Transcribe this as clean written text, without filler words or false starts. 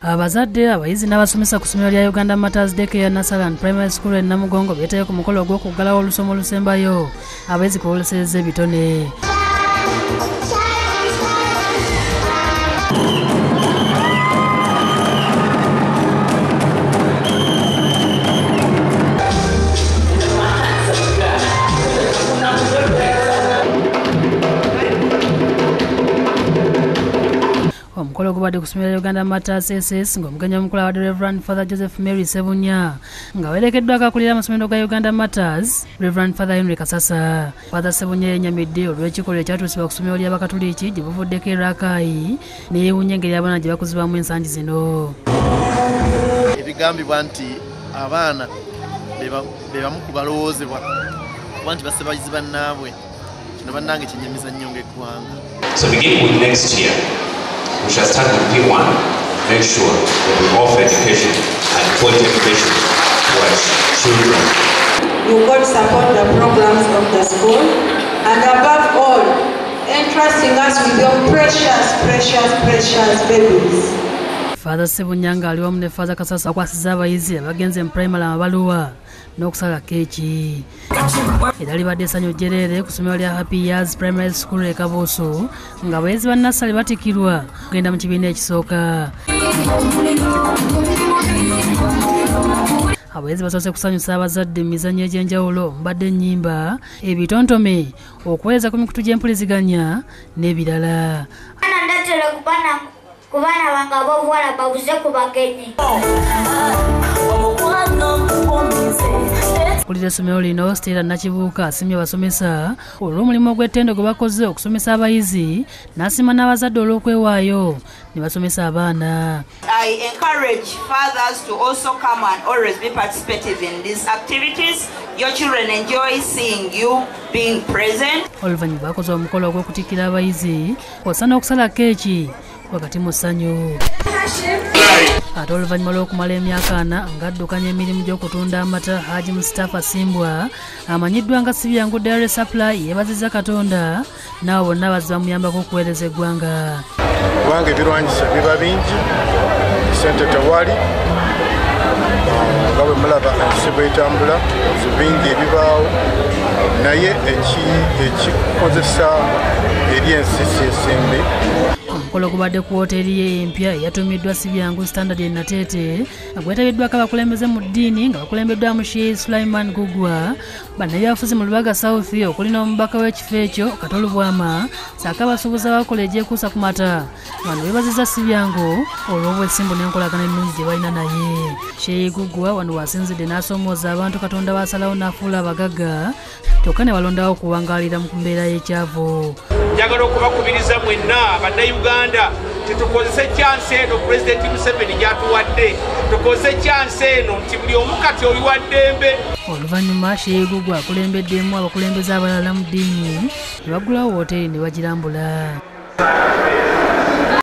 Abazadde, abayizi n'abasomesa ku ssomero lya Uganda Martyrs Daycare Nursery and Primary School e Namugongo beetayo ku mukolo ogw'okuggalawo olusoma olusembayo abayizi kwe boolesereza ebitone. Omukolo gubadde ku ssomero lya Uganda Martyrs SS ng'omugenyi omukulu abadde Reverend Father Joseph Mary Ssebunya ng'awerekeddwako akulira amasomero ga Uganda Martyrs Reverend Father Henry Kasasa. Father Ssebunya yennyamidde olw'ekikolwa ekyatuusibwa ku ssomero ly'Abakatuliki gye buvuddeko e Rakai ne yeewuunya engeri abaana gye bakuzibwamu ensangi zino. Ebigambibwa nti abaana be bamu ku balowoozebwa kuba nti basse bayizi bannaabwe, kino bannange kinnyamiza nnyo ng'eggwanga. So beginning with next year, we shall start with P1, make sure that we offer education and quality education to our children. You God support the programs of the school, and above all, entrusting us with your precious, precious, precious babies. Father Ssebunya ng'ali wamu ne Father Kasasa akwasizza abayizi abagenze mu primary amabaluwa n'okusala keeki. Era libadde essanyu jjereere ku ssomero lya Happy Years Primary School e Kabuusu ng'abayizi ba nursery batikkirwa okugenda mu kibiina ekisooka. Abayizi basoose kusanyusa abazadde mu mizannyo egy'enjawulo mbadde ennyimba, ebitontome, okuweereza ku mikutu gy'empuliziganya n'ebirala. Ku baana bange ab'obuwala babuze ku bagenyi. Akulira essomero lino Stella Nakibuuka asiimye abasomesa olw'omulimu ogw'ettendo gwe bakoze okusomesa abayizi n'asiima n'abazadde olw'okwewaayo ne basomesa abaana. I encourage fathers to also come and always be participative in these activities. Your children enjoy seeing you being present. Oluvannyuma bakoze omukolo ogw'okutikkira abayizi kw'ossa n'okusala keeki wakati mu ssanyu. Ate oluvannyuma lw'okumala emyaka 4 ng'addukanya emirimu gy'okutunda amata, Haji Mustafa Simbwa amanyiddwa nga Sibyangu Dairy Supply yeebazizza Katonda n'abo bonna abazze bamuyambako okuweereza eggwanga. Kubanga ebirwanyisa biba bingi, ssente tewali, nga bwe mulaba ensi bw'etambula, ebizibu bingi ebibaawo, naye ekikozesa eri ensi si nsimbi. Omukolo gubadde ku wooteeri ye empya eyatuumiddwa Sibyangu Standard e Nateete nga gwetabiddwako abakulembeze mu ddiini nga bakulembeddwamu Sheikh Sulaiman Gugwa, bannabyabufuzi mu Lubaga South okuli n'omubaka w'ekifo ekyo Kato Lubwama ssaako abasuubuzi abakola egyekuusa ku mata. Bano beebazizza Sibyangu olw'obwesimbu n'enkolagana ennungi gye balina naye. Sheikh Gugwa wano w'asinzidde n'asoomooza abantu Katonda b'asalawo n'afuula abagagga kyokka ne balondawo okuwangaalira mu mbeera y'ekyavu. Njagala okubakubiriza mwenna Bannayuganda tetukozese chance eno Pulezidenti Museveni gy'atuwadde, tukozese chance eno nti buli omu kati oli wa ddembe. Oluvannyuma Sheikh Gugwa akulembeddemu abakulembeze abalala mu ddiini ne baggulawo wooteeri ne bagirambula.